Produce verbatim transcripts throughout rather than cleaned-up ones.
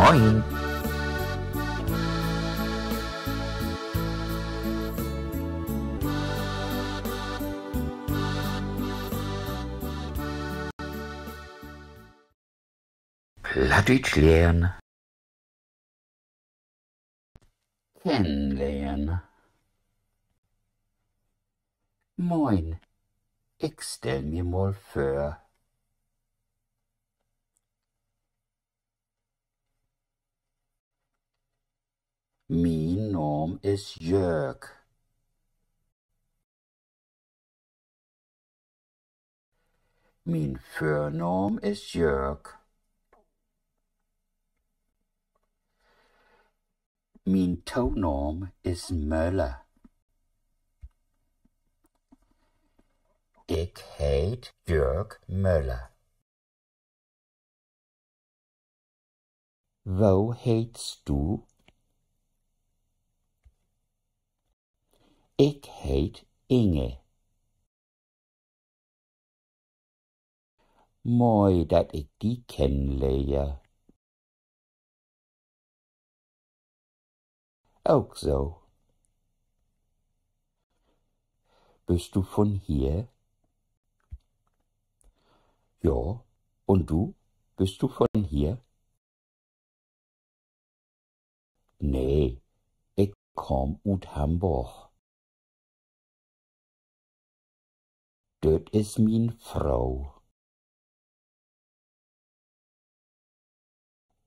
Moin. Plattdüütsch lehren. Kennenlehren. Moin, ik stell mi mal vör. Mien Naam is Jörg. Mien Vörnaam is Jörg. Mien Tonaam is Möller. Ik heet Jörg Möller. Wo heetst du? Ik heet Inge. Moi, dat ik di kennenlehr. Ok so. Büst du von hier? Ja, un du? Büst du von hier? Nee, ik kaam ut Hamborg. Düt is mien Fro.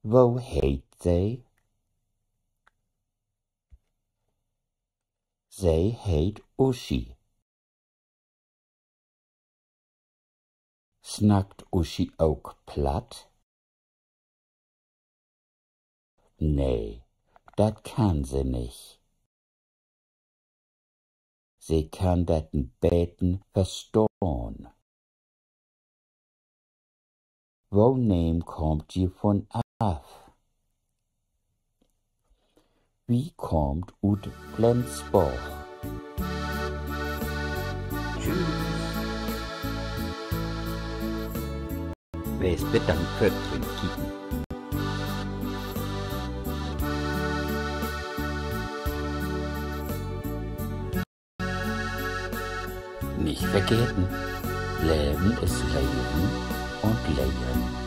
Wo heet se? Se heet Uschi. Snackt Uschi ok Platt? Nee, dat kann se nich. Se kann dat en beten verstahn. Woneem kaamt ji von af? Wi kaamt ut Flensborg. Tschüss. Wees bedankt för't Rinkieken. Nich vergeten: Leven is Leven un Lehren.